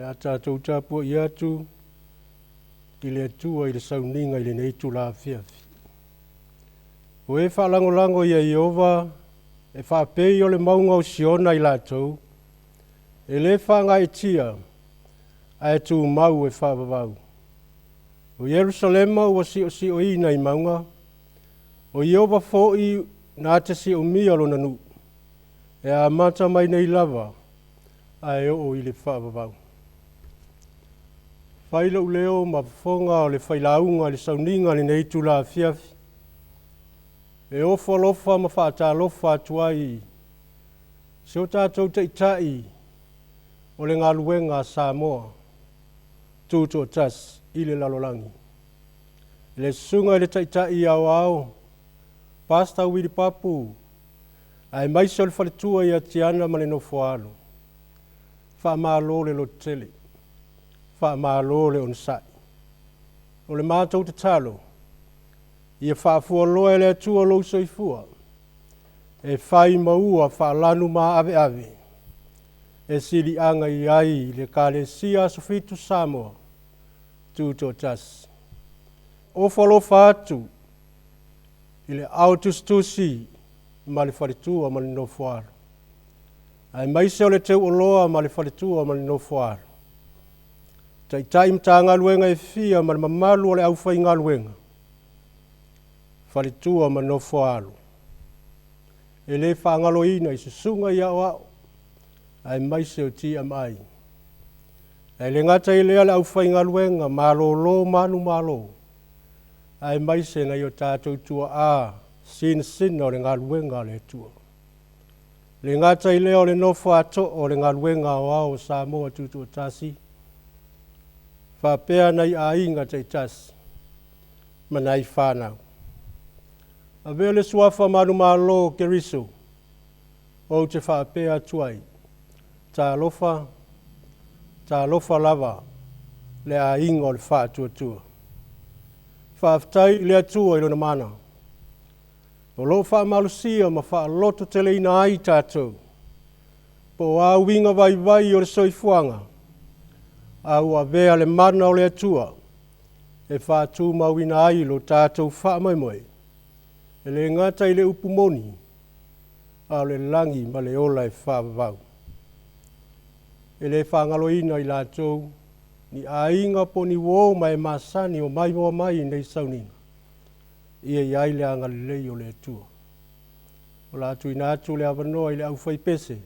Le a tatou tapuai atu i le Atua i le sauniga i lenei itula afiafi. O e faalagolago ia Ieova, e faapei o le mauga o Siona i latou, e le faagaeetia, ae tumau e faavavau. O Ierusalema ua siosi'oina i mauga, o Ieova foi na te siomia lona nuu, e amata mai nei lava ae oo i le faavavau. Fai lou leo ma fofoga o le failauga i le sauniga i lenei itula afiafi, e ofo alofa ma faatalofa atu ai i si o tatou Taitai o le galuega a Samoa Tutoatasi i le lalolagi, le Susuga i le Taitai Aoao Pastor Willie Papu, aemaise o le faletua ia Tiana ma le nofo-a-alo. Faamalo le lototele, faamalo le onosai. O le matou tatalo, ia faafualoa e le Atua lou soifua e fai ma ua faalanumaave-ave e siliaga i ai le Ekalesia Aso Fitu Samoa Tutoatasi. Ofo alofa atu i le aao tusitusi ma le faletua ma le nofo-a-alo, aemaise o le teuoloa ma le faletua ma le nofo-a-alo, Taitai Matagaluega e fia ma le mamalu o le aufaigaluega, faletua ma nofo-a-alo. E le faagaloina i susuga i aoao aemaise o TMI. Ae le gata i lea le aufaigaluega malolo manumalo aemaise nai o tatou tuaa sinasina o le galuega a le Atua. E le gata i lea o le nofo a too o le galuega aoao o Samoa Tutoatasi, faapea nai aiga taitasi ma nai fanau. Avea le suafa manumalo o Keriso ou te faapea atu ai, talofa, talofa lava le aiga o le faatuatua. Faafetai i le Atua i lona mana o lo o faamalosia ma faalototeleina ai tatou, po o a uiga vaivai o le soifuaga, a ua avea le mana o le Atua e faatumauina ai lo tatou faamoemoe, e le gata i le upu moni, a o le lagi ma le ola e faavavau. E le faagaloina i latou ni aiga po o ni uo ma e masani o maimoa mai i nei sauniga, ia i ai le agalelei o le Atua. O le a tuuina atu le avanoa i le aufaipese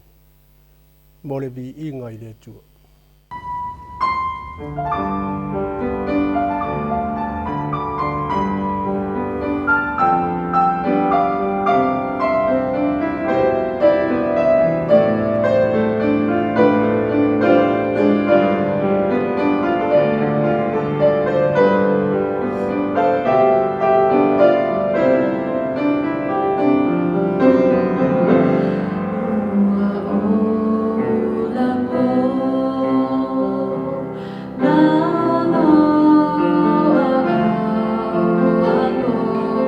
mo le viiga i le Atua. Ua ou lagona lou aao alofa,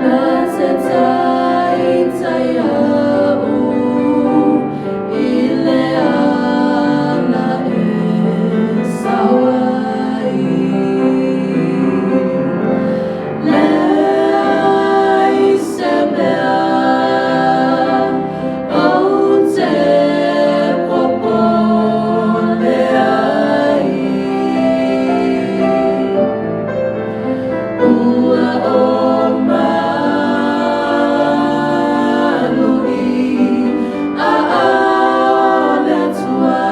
Na te taitai au i le ala e sao ai. Leai se mea ou te popole ai, Ua o malu i aao o le Atua.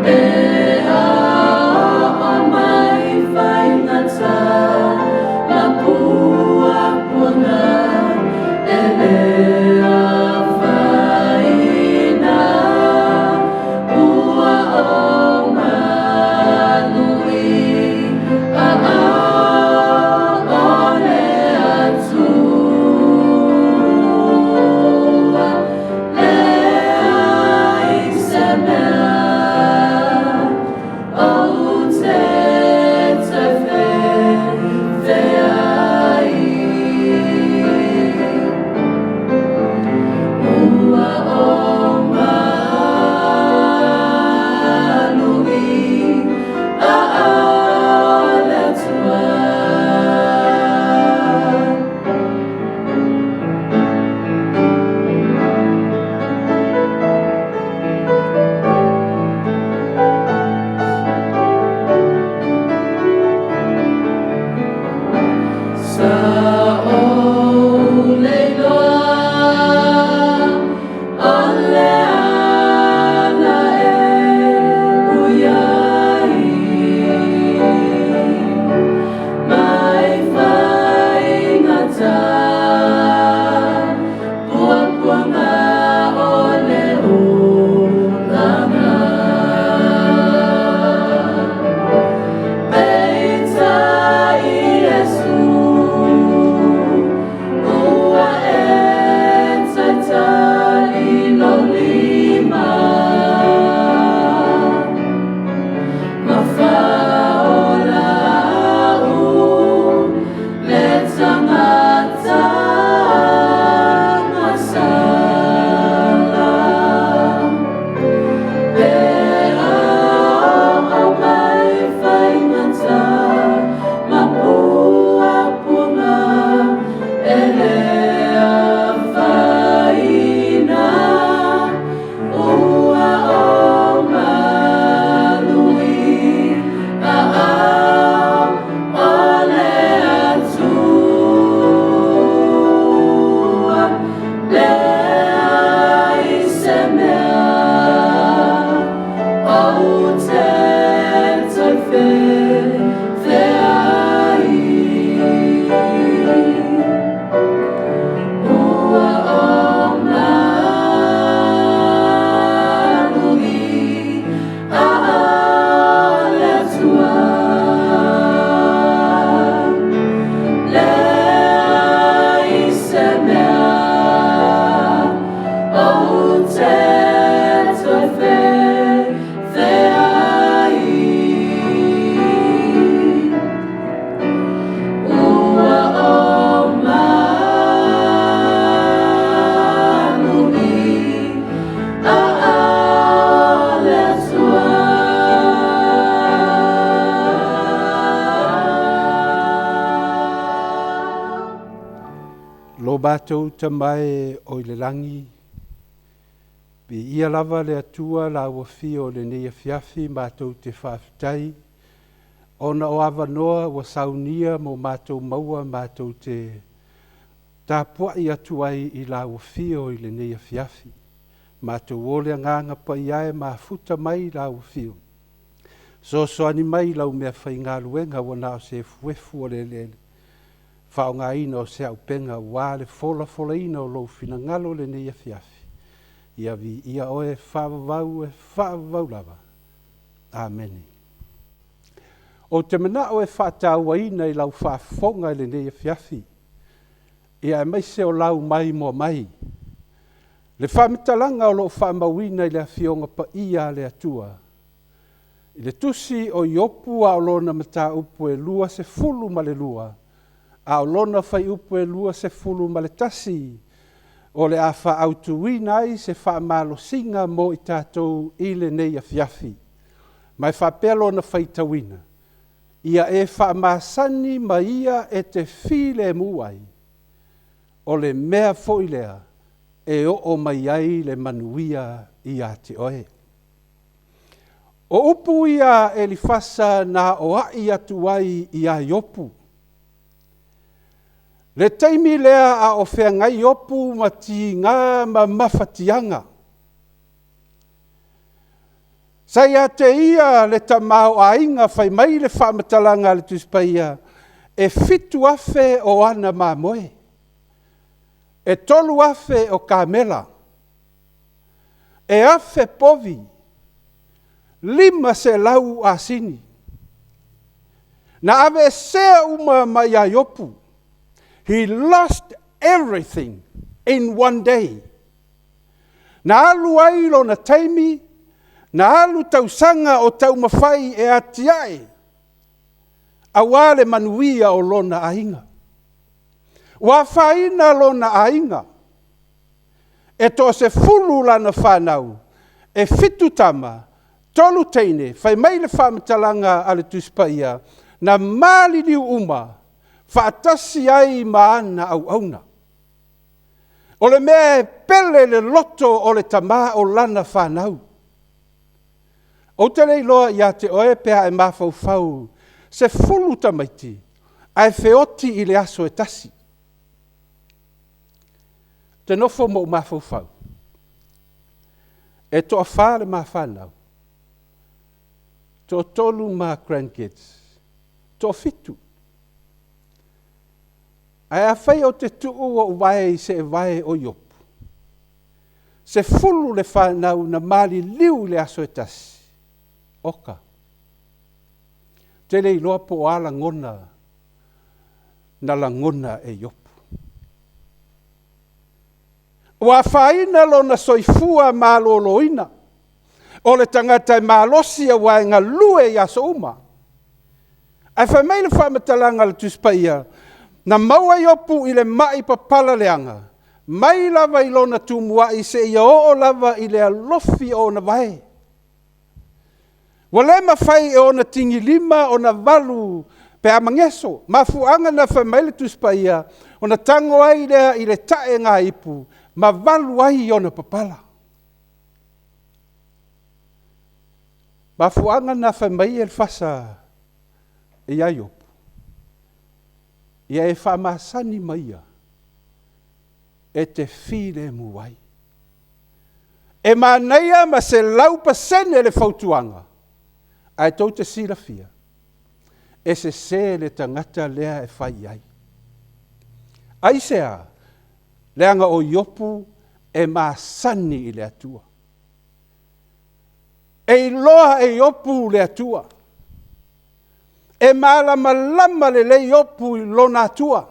Pe a oo mai faigata ma puapuaga, e le afaina, ua o malu i aao. Lo matou Tama e o i le lagi, viia lava le Atua lau afio i lenei afiafi matou te faafetai ona o avanoa ua saunia mo matou maua matou te tapuai atu ai i lau afio i lenei afiafi. Matou o le Agaga Paia e mafuta mai i lau afio, fesoasoani mai i lau meafaigaluega ua na o se efuefu o le eleele, faaaogaina o se auupega aua le folafolaina o lou finagalo i lenei afiafi. Ia viia oe e faavavau e faavavau lava. Amene. Ou te manao e faatauaina i lau faafofoga i lenei afiafi, ia aemaise o lau maimoa mai, le faamatalaga o lo o faamauina i le Afioga Paia a le Atua i le tusi o Iopu a o lona mataupu e 22, a o lona fuaiupu e 21, o le a faaautuina ai se faamalosiga mo i tatou i lenei afiafi. Ma e faapea lona faitauina, “Ia e faamasani ma ia e te filemu ai, o le mea foi lea e oo mai ai le manuia ia te oe.” O upu ia a Elifasa na aoai atu ai ia Iopu. Le taimi lea a o feagai Iopu ma tiga ma mafatiaga. Sa ia te ia le tamaoaiga fai mai le faamatalaga a le Tusi Paia, e 7,000 o ana mamoe, e 3,000 o kamela, e 1,000 povi, 500 asini. Na aveesea uma mai ia Iopu. He lost everything in one day. Na alu ai lona taimi, na alu tausaga o taumafai e atiae aua le manuia o lona aiga. Ua afaina lona aiga, e toa-10 lana fanau, e 7 tama, 3 teine. Fai mai le faamatalaga a le Tusi Paia, na maliliu uma faatasi ai ma ana auauna. O le mea e pele i le loto o le tama o lana fanau. Ou te le iloa ia te oe pe a e mafaufau, 10 tamaiti ae feoti i le aso e tasi. Ou te nofo ma ou mafaufau, e toafa le ma fanau, toatolu ma grandkids, toafitu. Ae afai ou te tuu ou vae i seevae o Iopu, 10 le fanau na maliliu i le aso e tasi, oka, ou te le iloa po o a lagona na lagona e Iopu. Ua afaina lona soifua maloloina, o le tagata e malosi aua e galue i aso uma. Ae fai mai le faamatalaga a le Tusi Paia, na maua Iopu i le mai papala leaga, mai lava i lona tumuai seia oo lava i le alofi o ona vae. Ua le mafai e ona tigilima ona valu pe a mageso. Mafuaaga na fai mai le Tusi Paia, ona tago ai lea i le taegaipu ma valu ai ona papala. Mafuaaga na fai mai Elefasa ia Iopu, ia e faamasani ma ia e te filemu ai. E manaia ma 100% le fautuaga, ae tou te silafia, e sese le tagata lea e fai i ai. Aisea? Leaga o Iopu e masani i le Atua. E iloa e Iopu le Atua. E malamalama lelei Iopu i lona Atua.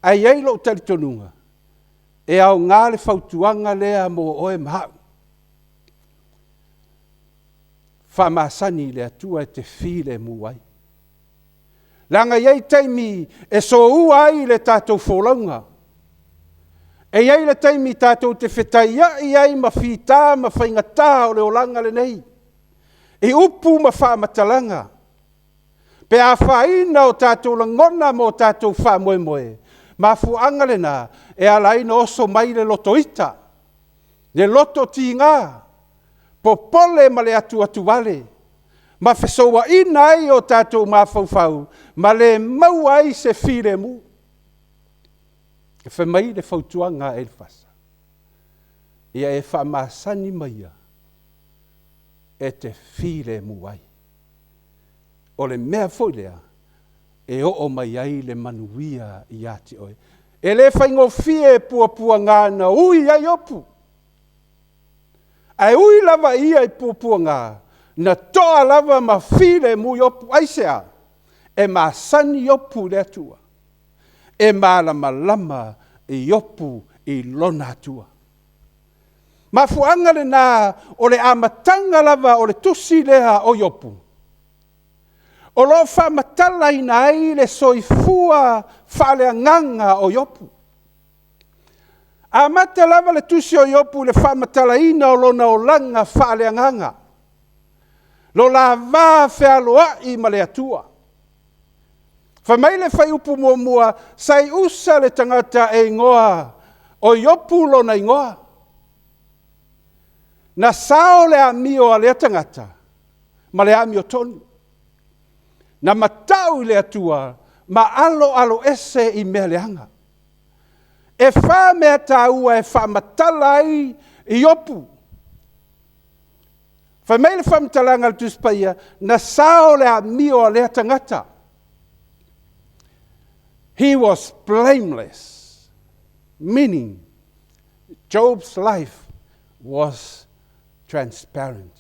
Ae i ai lou talitonuga, e aoga le fautuaga lea mo oe ma au. Faamasani i le Atua e te filemu ai. Leaga e i ai taimi e soua ai le tatou folauga. E i ai le taimi tatou te fetaiai ai ma fita ma faigata o le olaga lenei, i upu ma faamatalaga, pe afaina o tatou lagona ma o tatou faamoemoe. Mafuaaga lena e ala ai ona oso mai le loto ita, le loto tiga, popole ma le atuatuvale, ma fesouaina ai o tatou mafaufau ma le maua ai se filemu. E fai mai le fautuaga a Elifasa, ia e faamasani maia e te filemu ai. O le mea foi lea e oo mai ai le manuia ia te oe. E le faigofie puapuaga na ui ai Iopu, ae ui lava ia i puapuaga, na toa lava ma filemu Iopu. Aisea? E masani Iopu i le Atua. E malamalama Iopu i lona Atua. Mafuaaga lena o le amataga lava o le tusi lea o Iopu, o lo o faamatalaina ai le soifua faaleagaga o Iopu. Amata lava le tusi o Iopu i le faamatalaina o lona olaga faaleagaga, lo la va fealoai ma le Atua. Fai mai le fuaiupu 1, sa i Usa le tagata e igoa o Iopu lona igoa. Na sao le amio a lea tagata ma le amiotonu. Na matau i le Atua ma aloaloese i mea leaga. E fa mea taua e faamatala ai Iopu. Fai mai le faamatalaga a le Tusi Paia, na sao le amio a lea tagata. He was blameless, meaning Job's life was transparent.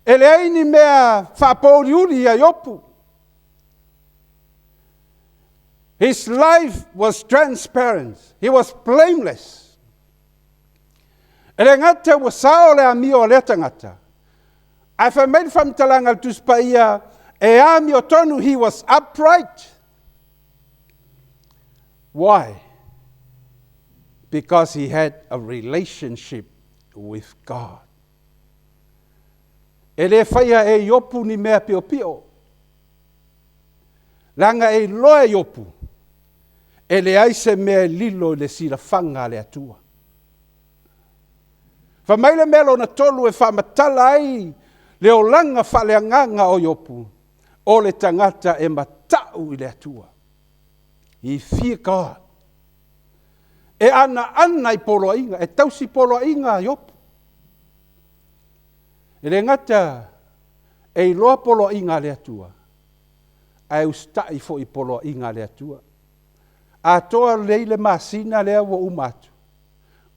E leai ni mea faapouliuli ia Iopu. His life was transparent. He was blameless. E le gata ua sao le amio a lea tagata, ae fai mai le faamatalaga a le Tusi Paia, e amiotonu, he was upright. Why? Because he had a relationship with God. E le faia e Iopu ni mea piopio. Leaga e iloa e Iopu, e leai se mea e lilo i le silafaga a le Atua. Fai mai le mea lona tolu e faamatala ai le olaga faaleagaga o Iopu, o le tagata e matau i le Atua. He fear God. E anaana i poloaiga, e tausi poloaiga a Iopu. E le gata e iloa poloaiga a le Atua, ae usitai foi i poloaiga a le Atua. Atoa lelei le masina lea ua uma atu,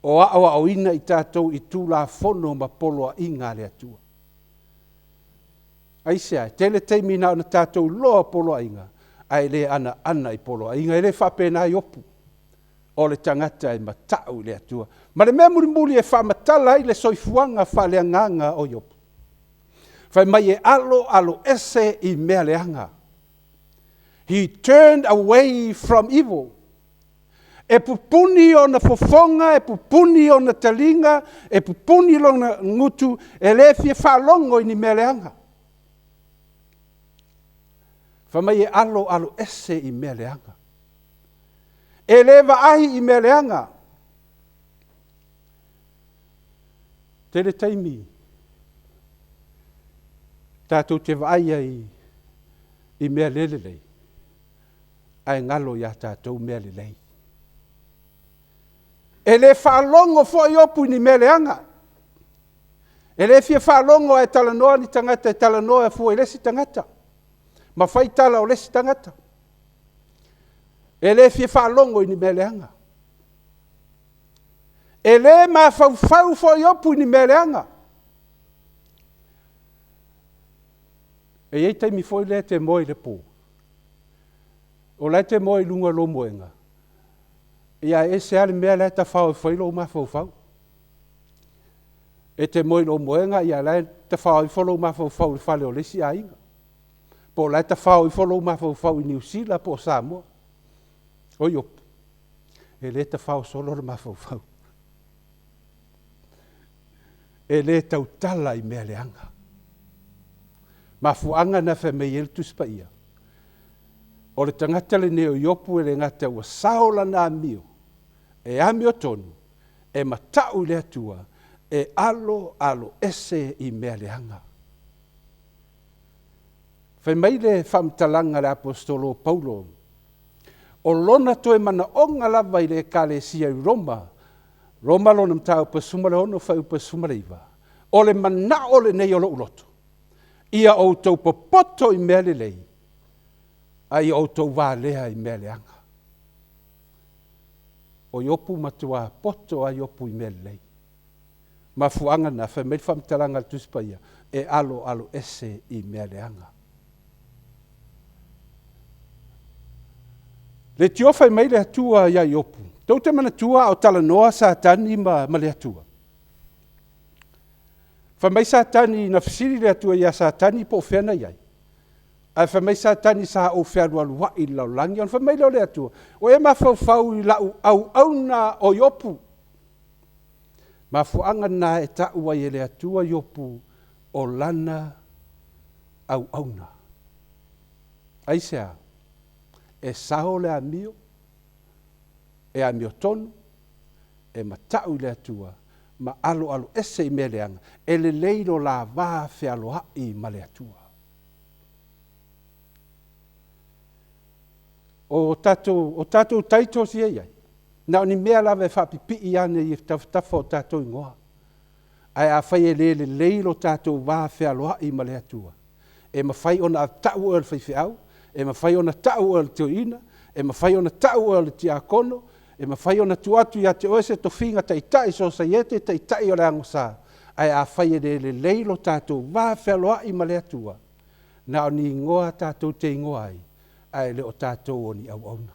o aoaoina i tatou i Tulafono ma poloaiga a le Atua. Aisea? E tele taimi na ona tatou iloa poloaiga, ae le anaana i poloaiga. E le faapena Iopu, o le tagata e matau i le Atua. Ma le mea mulimuli e faamatala ai le soifuaga faaleagaga o Iopu, fai mai e aloaloese i mea leaga. He turned away from evil. E pupuni ona fofoga, e pupuni ona taliga, e pupuni lona gutu, e le fia faalogo i ni mea leaga. Fai mai e aloaloese i mea leaga. E le vaai i mea leaga. Tele taimi tatou te vaai ai i mea le lelei, ae galo ia tatou mea lelei. E le faalogo foi Iopu i ni mea leaga. E le fia faalogo ae talanoa ni tagata e talanoa fua i le isi tagata ma fai tala o le isi tagata. E le fia faalogo i ni mea leaga. E le mafaufau foi Iopu i ni mea leaga. E i ai taimi foi lea e te moe i le po, o la e te moe i luga o lou moega, ia ae ese lava le mea la e tafao ifo ai lou mafaufau. E te moe i lou moega, ia la e tafao ifo lou mafaufau i le fale o le isi aiga. Po o la e tafao ifo lou mafaufau i Niu Sila po o Samoa. O Iopu, e le tafao solo le mafaufau. E le tautala i mea leaga. Mafuaaga na fai mai ai le Tusi Paia, O le tagata lenei o Iopu e le gata ua sao lana amio, e amiotonu, e mata'u i le Atua, e alo alo ese i mea leaga. Fai mai le faamatalaga a le Aposetolo o Paulo, o lona toe manaoga lava i le Ekalesia i Roma, Roma lona mataupu e 16 fuaiupu e 19, o le manao lenei o lou loto, ia outou popoto i mea lelei, a ia outou valea i mea leaga. O Iopu matua poto lava Iopu i mea lelei. Mafuaaga lena, fai mai le faamatalaga a le Tusi Paia, e aloalo ese i mea leaga. Leitio fai mai le Atua ia Iopu, tou te manatua a o talanoa Satani ma, ma le Atua. Fai mai Satani, na fesili le Atua ia Satani po o fea na i ai. Ae fai mai Satani sa ou fealualuai i le lalolagi, ona fai mai lea o le Atua, ua e mafaufau i lau auauna o Iopu. Mafuaaga lena e tau ai e le Atua Iopu o lana auauna. Aisea? E sao le amio, e amiotonu, e matau i le Atua, ma aloaloese i mea leaga, e lelei lo la va fealoai ma le Atua. O tatou, o tatou titles ia e i ai, na o ni mea lava e faapipii ane i tafatafa o tatou igoa. Ae afai e le lelei lo tatou va fealoai ma le Atua, e mafai ona tau oe o le faifeau, e mafai ona tau oe o le toeaina, e mafai ona tau oe o le tiakono, e mafai ona tuu atu ia te oe se tofiga taitai sosaiete taitai o le agosa, ae afai e le lelei lo tatou va fealoai ma le Atua, na o ni igoa tatou te igoa ai, ae le o tatou o ni auauna.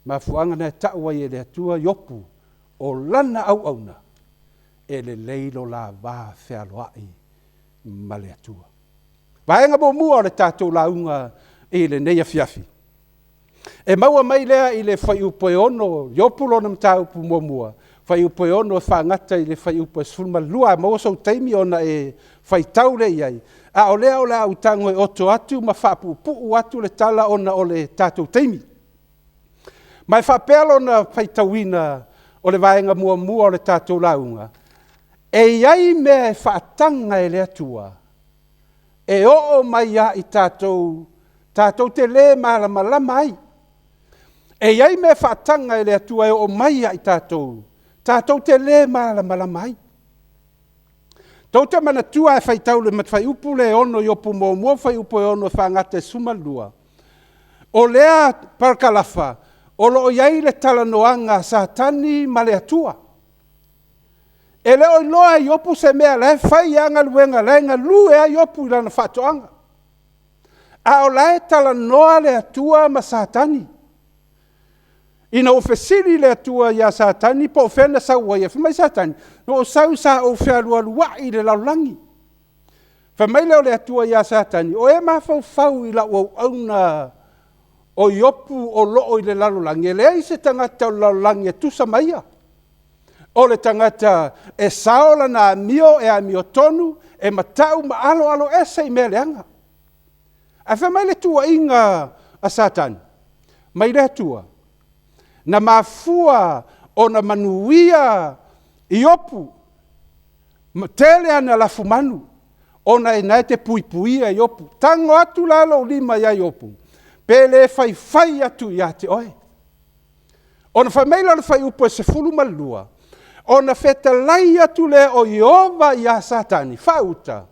Mafuaaga na e tau ai e le Atua Iopu, o lana auauna, e lelei lo la va fealoai ma le Atua. Vaega muamua o le tatou lauga i lenei afiafi. E maua mai lea i le fuaiupu e 6, Iopu lona mataupu muamua, fuaiupu e 6 e faagata i le fuaiupu e 12. A maua sou taimi ona e faitau lea i ai, a o lea o le a ou tago e oto atu ma faapuupuu atu le tala ona o le tatou taimi. Ma e faapea lona faitauina o le vaega muamua o le tatou lauga, e i ai mea e faataga e le Atua e oo mai ia i tatou tatou te le malamalama ai. E i ai mea faataga e le Atua e oo mai ia i tatou tatou te le malamalama ai. Tou te manatua e faitau le fuaiupu lea e 6 Iopu muamua fuaiupu e 6 e faagata i le 12. O lea parakalafa o lo o i ai le talanoaga a Satani ma le Atua. E le o iloa e Iopu se mea la e fai lava galuega, la e galue lava Iopu i lana faatoaga. A o la e talanoa le Atua ma Satani. Ina ua fesili le Atua ia Satani po o fea na sau ai, fai mai Satani, na ou sau sa ou fealualuai i le lalolagi. Fai mai lea o le Atua ia Satani, o e mafaufau i lau auauna o Iopu o lo o i le lalolagi, e leai se tagata o le lalolagi e tusa ma ia. O le tagata e sao lana amio, e amiotonu, e matau ma aloaloese i mea leaga. Ae fai mai le tuuaiga a Satani mai le Atua, na mafua ona manuia Iopu, ma tele ana lafumanu, ona e na e te puipuia Iopu. Tago atu la lou lima ia Iopu, pe le faifai atu ia te oe. Ona fai mai lea o le fuaiupu e 12, ona fetalai atu lea o Ieova ia Satani, faauta,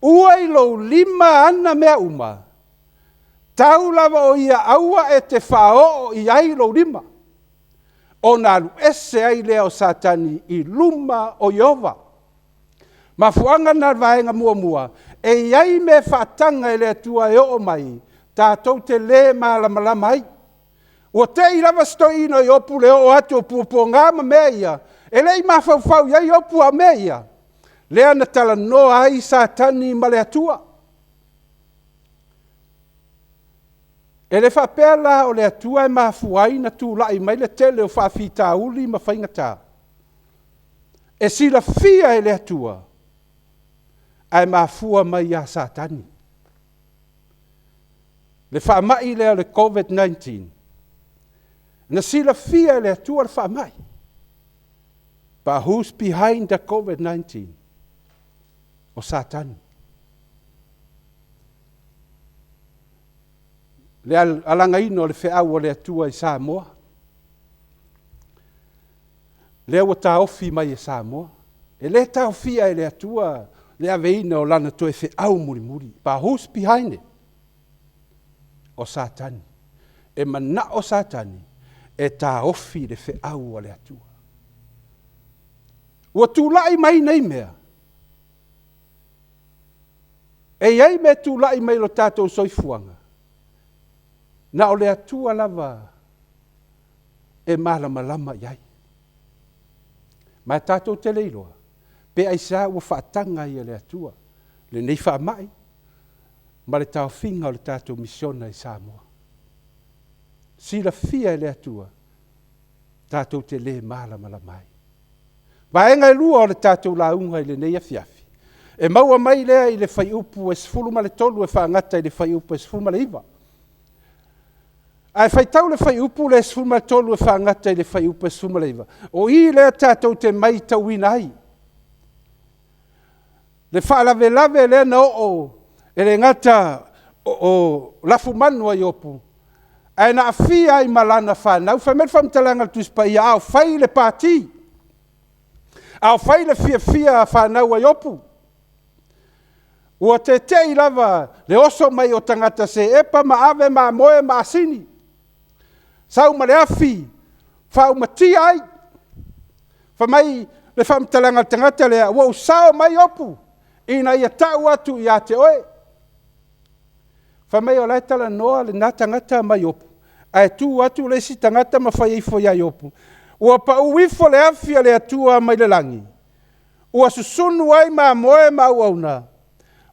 ua i lou lima ana mea uma, tau lava o ia aua e te faaoo i ai lou lima. Ona alu ese ai lea o Satani i luma o Ieova. Mafuaaga lena o le vaega muamua, e i ai mea faataga e le Atua e oo mai, tatou te le malamalama ai. Ua te i lava si toeaina o Iopu le oo atu o puapuaga ma mea ia, e le i mafaufau i ai Iopu a o mea ia, lea na talanoa ai Satani ma le Atua. E le faapea la o le Atua e mafua ai ona tulai mai le tele o faafitauli ma faigata. E silafia e le Atua, ae mafua mai ia Satani. Le faamai lea o le Covid-19, na silafia e le Atua le faamai. But who's behind the Covid-19? O Satani. Le alagaina o le feau a le Atua i Samoa. Lea ua taofi mai e Samoa. E le taofia e le Atua le aveina o Lana toe feau mulimuli. But who's behind it? O Satani. E manao Satani e taofi le feau a le Atua. Ua tulai mai nei mea. E i ai mea tulai mai i lo tatou soifuaga, na o le Atua lava e malamalama i ai. Ma e tatou te le iloa, pe aisea ua faataga ai e le Atua lenei faamai ma le taofiga o le tatou misiona i Samoa. Silafia e le Atua, tatou te le malamalama ai. Vaega e lua o le tatou lauga i lenei afiafi, e maua mai lea i le fuaiupu e 13 e faagata i le fuaiupu e 19. Ae faitau le fuaiupu lea e 13 e faagata i le fuaiupu e 19, o i lea tatou te matauina ai le faalavelave lea na oo e le gata o lafumanu a Iopu, ae na aafia ai ma lana fanau. Fai mai le faamatalaga a le Tusi Paia, a o fai le pati, a o fai le fiafia a fanau a Iopu, ua tete'i lava le oso mai o tagata Seepa ma ave mamoe ma asini, sau ma le afi, faaumatia ai. Fai mai le faamatalaga a le tagata lea, ua ou sao mai Iopu ina ia tau atu ia te oe. Fai mai o la e talanoa lena tagata ma Iopu, ae tu atu le isi tagata ma fai ifo ia Iopu, ua pau ifo le afi a le Atua mai le lagi, ua susunu ai mamoe ma auauna,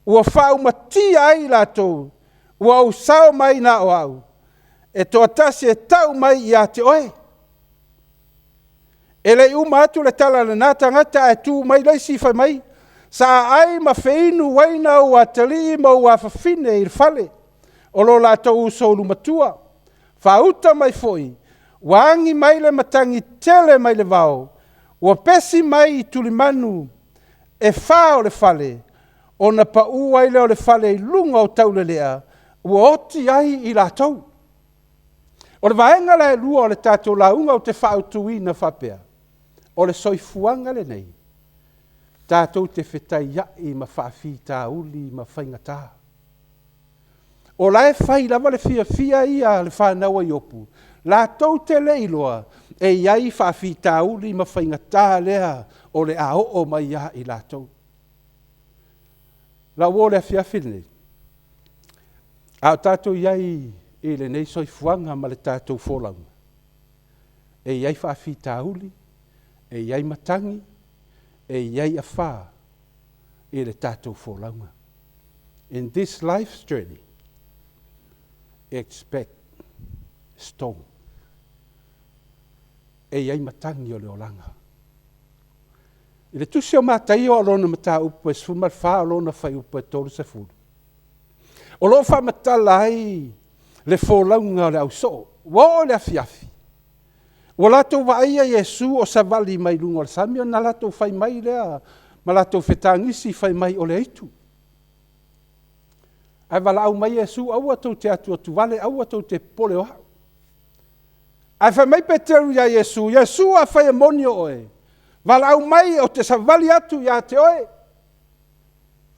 ua faaumatia ai i latou, ua ou sao mai na o au, e toatasi e tau mai ia te oe. E le i uma atu le tala a lena tagata ae tu mai le isi fai mai, sa ai ma feinu uaina ou atalii ma ou afafine i le fale o lo latou uso ulumatua. Faauta mai foi, ua agi mai le matagi tele mai le vao, ua pesi mai i tulimanu e fa o le fale, ona pau ai lea o le fale i luga o taulelea, ua oti ai i latou. O le vaega la e lua o le tatou lauga ou te faautuina faapea, o le soifuaga lenei, tatou te fetaiai ma faafitauli ma faigata. O la e fai lava le fiafia ia a le fanau a Iopu, latou te le iloa e i ai faafitauli ma faigata lea o le a oo mai ia i latou. Lau uo i le afiafi lenei, a o tatou i ai i lenei soifuaga ma le tatou folauga, e i ai faafitauli, e i ai matagi, e i ai afa i le tatou folauga. In this life's journey, expect storm. E i ai matagi o le olaga. I le tusi o Mataio o lona mataupu e 14 o lona fuaiupu e 30, o lo o faamatala ai le folauga o le ausoo. Ua oo i le afiafi, ua latou vaaia Iesu o savali mai luga o le sami, ona latou fai mai lea ma latou fetagisi fai mai o le aitu. Ae valaau mai Iesu, aua tou te atuatuvale, aua tou te popole o au. Ae fai mai Peteru ia Iesu, Iesu afai e moni o oe, valaau mai ou te savali atu ia te oe.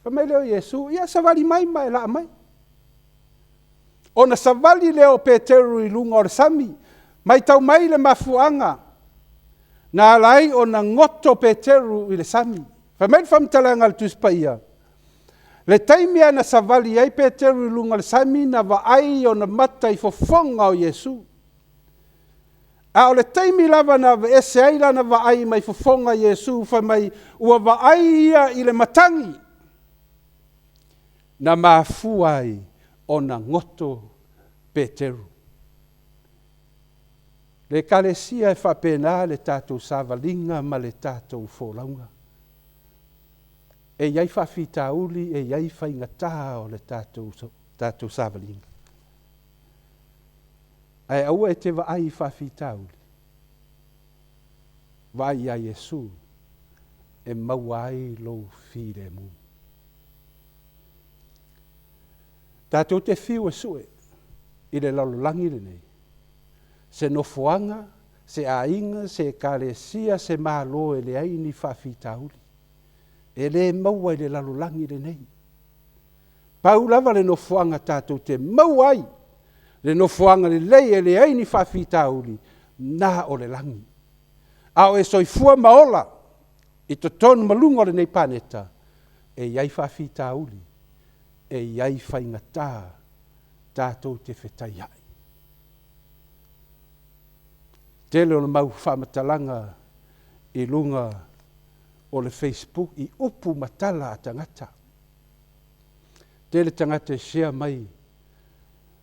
Fai mai lea o Iesu, ia savali mai ma e laa mai. Ona savali lea o Peteru i luga o le sami, matau mai le mafuaaga na ala ai ona goto Peteru i le sami. Fai mai le faamatalaga a le Tusi Paia, le taimi lava na savali ai Peteru i luga o le sami na vaai ona mata i fofoga o Iesu. A o le taimi lava na aveese ai lana vaai mai fofoga Iesu, fai mai ua vaai ia i le matagi na mafua ai ona goto Peteru. Le Ekalesia e faapena le tatou savaliga ma le tatou folauga. E i ai faafitauli, e i ai faigata o le tatou savaliga. Ae aua e te vaai i faafitauli, vaai ia Iesu e maua ai lou filemu. Tatou te fiu e sue i le lalolagi lenei, se nofoaga, se aiga, se ekalesia, se Malo e leai ni faafitauli. E le maua i le lalolagi lenei. Pau lava le nofoaga tatou te maua ai le nofoaga lelei e leai ni faafitauli, na o le lagi. A o e soifua ma ola i totonu ma luga o lenei paneta, e i ai faafitauli, e i ai faigata tatou te fetaiai. Tele o le mau faamatalaga i luga o le facebook i upu ma tala a tagata. Tele tagata e share mai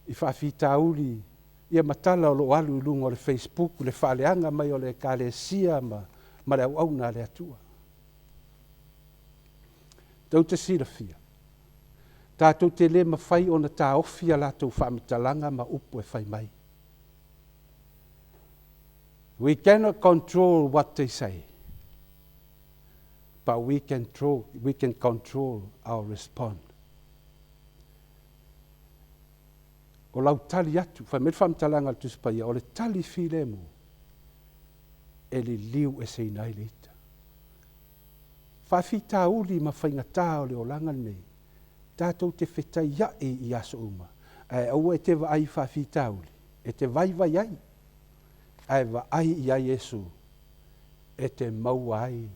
i faafitauli ia ma tala o lo o alu i luga o le facebook le faaleaga mai o le Ekalesia ma, ma le auauna a le Atua. Tou te silafia, tatou te le mafai ona taofi a latou faamatalaga ma upu e fai mai. We cannot control what they say, but we can, we can control our response. O lau tali atu, fai mai le faamatalaga a le Tusi Paia, o le tali filemu e liliu eseina ai le ita. Faafitauli ma faigata o le olaga lenei, tatou te fetaiai i aso uma, ae aua e te vaai i faafitauli, e te vaivai ai, ae vaai ia Iesu e te maua ai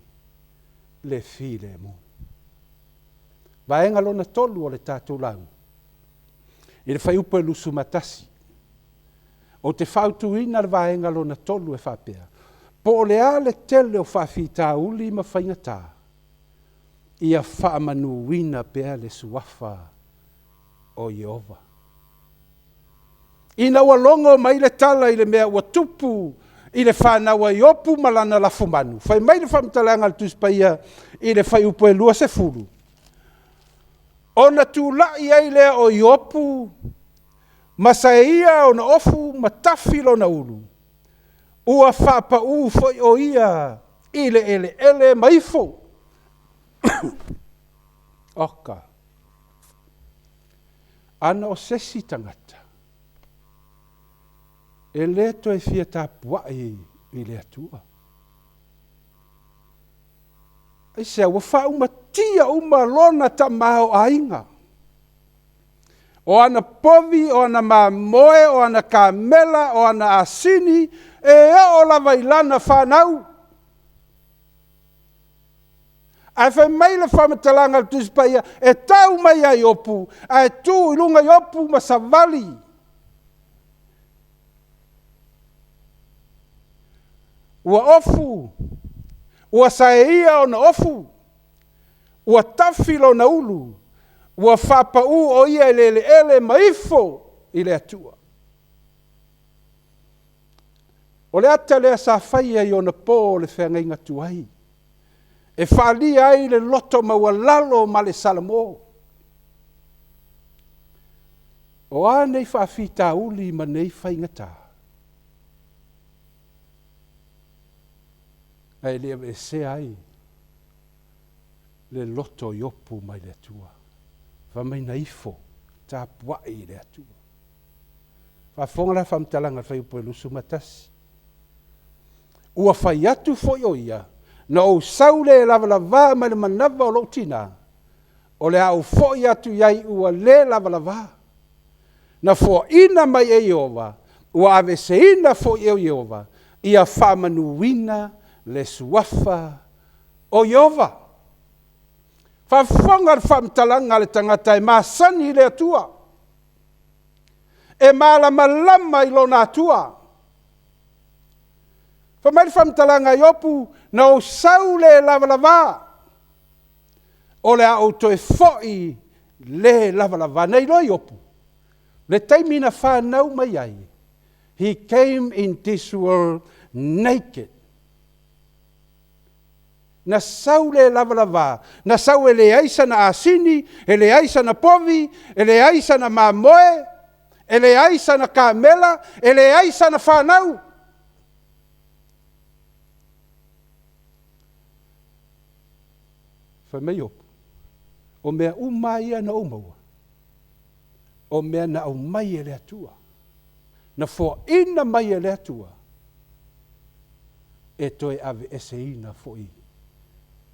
le filemu. Vaega lona tolu o le tatou lauga, i le fuaiupu e 21. Ou te fautuaina le vaega lona tolu e faapea, po o le a le tele o faafitauli ma faigata, ia faamanuina pea le suafa o Ieova. Ina ua logo mai le tala i le mea ua tupu i le fanau a Iopu ma lana lafumanu, fai mai le faamatalaga a le Tusi Paia i le fuaiupu e 20, ona tulai ai lea o Iopu ma saeia ona ofu ma tafi lona ulu, ua faapau foi o ia i le eleele ma ifo. Oka. Ana o se isi tagata, e le toe fia tapuai i le Atua. Aisea? Ua faaumatia uma lona tamaoaiga. O ana povi, o ana mamoe, o ana kamela, o ana asini, e oo lava i lana fanau. Ae fai mai le faamatalaga a le Tusi Paia, e tau mai ia Iopu, ae tu i luga Iopu ma savali. Ua ofu, ua saeia ona ofu, ua tafi lona ulu, ua faapau o ia i le eleele ma ifo i le Atua. O le ata lea sa faia i ona po o le feagaiga tuai, e faaalia ai le loto maualalo ma le Salamo. O a nei faafitauli ma nei faigata? Ae le aveesea ai le loto o Iopu mai le Atua. Fai mai na ifo, tapuai i le Atua. Faafofoga la faamatalaga a le fuaiupu e 21. Ua fai atu foi o ia, na ou sau le lavalavā mai le manava o lou tinā, o le a ou foi atu i ai ua le lavalavā. Na foaina mai e Ieova, ua aveeseina foi e Ieova, ia faamanuina le suafa o Ieova. Faafofoga le faamatalaga a le tagata e masani i le Atua, e malamalama i lona Atua. Fai mai le faamatalaga a Iopu, na ou sau le lavalavā, o le a ou toe foi le lavalavā. Na iloa Iopu, le taimi na fanau mai ai, he came in this world naked. Na sau le lavalavā, na sau e leai sana asini, e leai sana povi, e leai sana mamoe. E leai sana kamela, e leai sana fanau. Fai mai Iopu, O mea uma lava ia na ou maua, o mea na aumai e le Atua, na foaina mai e le Atua, e toe aveeseina foi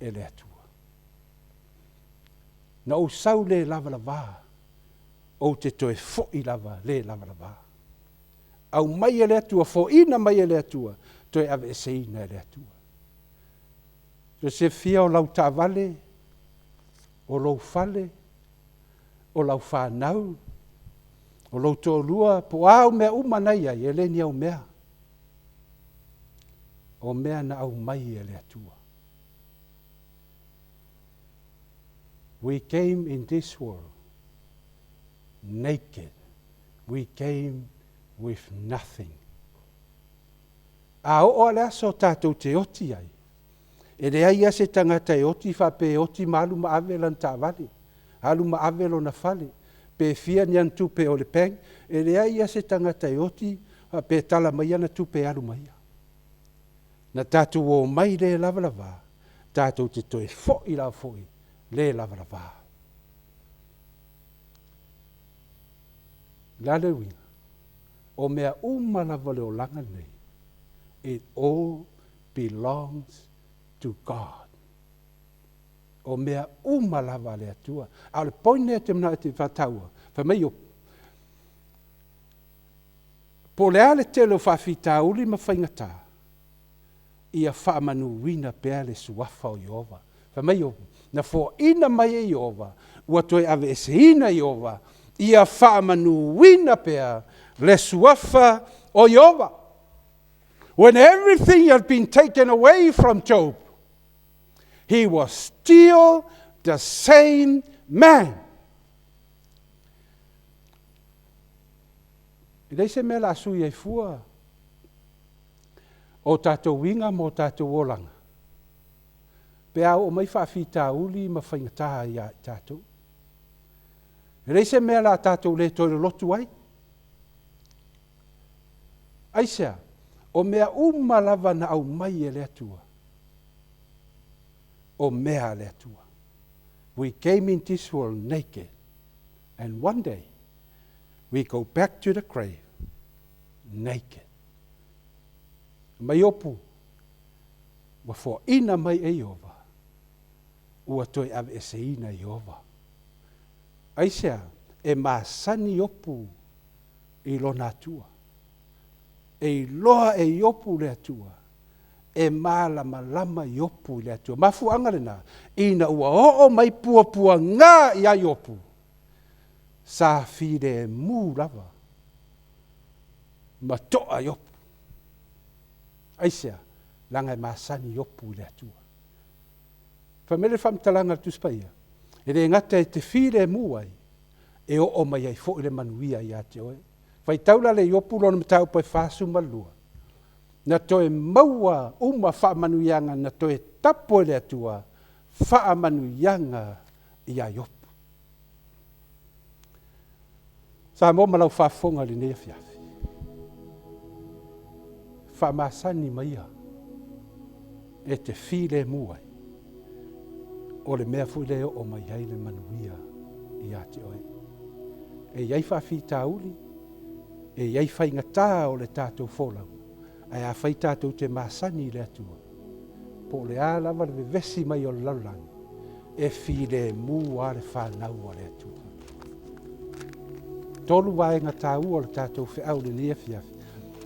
e le Atua. Na ou sau le lavalava, ou te toe foi lava le lavalava. Aumai e le Atua, foaina mai e le Atua, toe aveeseina e le Atua. Ua silafia o lau taavale, o lou fale, o lau fanau, o lou toalua, po o a au mea uma na e i ai, e le ni au mea. O mea na aumai e le Atua. We came in this world naked. We came with nothing. A oo lava le aso tatou te oti ai, e leai lava se tagata e oti faapea e oti ma alu ma ave lana taavale, alu ma ave lona fale, pe fia ni ana tupe o le bank, e leai lava se tagata e oti faapea e tala mai ana tupe e alu ma ia. Na tatou omai le lavalava, tatou te toe foi lava foi le lavalava. O le a le uiga? O mea uma lava o le olaga lenei, it all belongs to God. O mea uma lava a le Atua. A o le point lea ou te manao e te faataua, fai mai Iopu, po o le a le tele o faafitauli ma faigata, ia faamanuina pea le suafa o Ieova. Fai mai Iopu, na foaina mai e Ieova, ua toe aveeseina e Ieova, ia faamanuina pea le suafa o Ieova. When everything had been taken away from Job, he was still the same man. E leai se mea o le a sui ai fua o tatou uiga ma o tatou olaga pe a oo mai faafitauli ma faigata ia i tatou. E leai se mea o le a tatou le toe lolotu ai. Aisea? O mea uma lava na aumai e le Atua, o mea a le Atua. We came in this world naked and one day we go back to the grave naked. Mai Iopu, ua foaina mai e Ieova, ua toe aveeseina e Ieova. Aisea? E masani Iopu i lona Atua. E iloa e Iopu le Atua. E malamalama Iopu i le Atua. Mafuaaga lena, ina ua oo mai puapuaga ia Iopu, sa filemu lava ma toa Iopu. Aisea? Leaga e masani Iopu i le Atua. Fai mai le faamatalaga a le Tusi Paia, e le gata e te filemu ai, e oo mai ai foi le manuia ia te oe. Faitau la le Iopu lona mataupu e 42, na toe maua uma faamanuiaga na toe tapo e le Atua faamanuiaga ia Iopu. Samoa ma lau faafofoga i lenei afiafi, faamasani maia e te filemu ai, o le mea foi lea e oo mai ai le manuia ia te oe. E i ai faafitauli, e i ai faigata o le tatou folauga, ae afai tatou te masani i le Atua, po o le a lava le vevesi mai o le lalolagi, e filemu lava le fanau a le Atua. Tolu vaega taua o le tatou feau i lenei afiafi.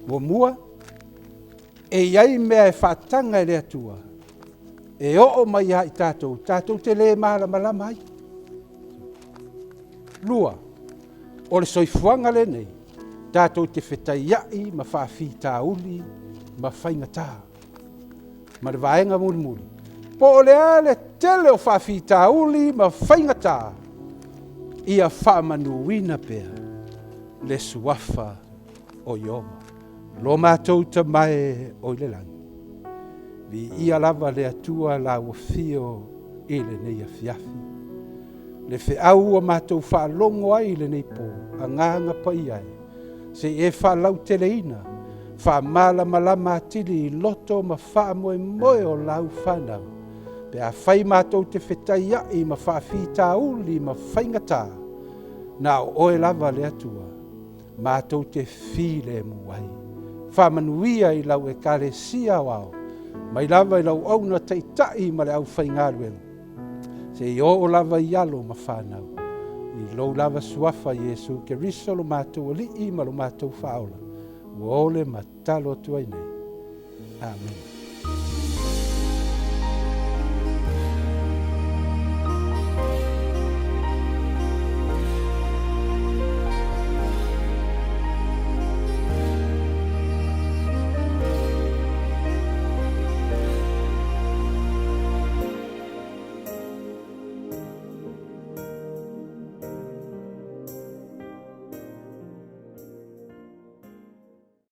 Muamua, e i ai mea e faataga e le Atua e oo mai ia i tatou, tatou te le malamalama ai. Lua, o le soifuaga lenei, tatou te fetaiai ma faafitauli ma faigata. Ma le vaega mulimuli, po o le a le tele o faafitauli ma faigata, ia faamanuina pea le suafa o Ieova. Lo matou Tama e o i le lagi, viia lava le Atua lau afio i lenei afiafi. Le feau ua matou faalogo ai i lenei po, Agaga Paia e, se i e faalauteleina, faamalamalama atili i loto ma faamoemoe o lau fanau, pe afai matou te fetaiai ma faafitauli ma faigata, na o oe lava le Atua matou te filemu ai. Faamanuia i lau Ekalesia aoao, mai lava i lau auauna taitai ma le aufaigaluega, seia oo lava i alo ma fanau, i lou lava suafa Iesu Keriso lo matou Alii ma lo matou Faaola, ua ole ma tatalo atu ai nei. Amene.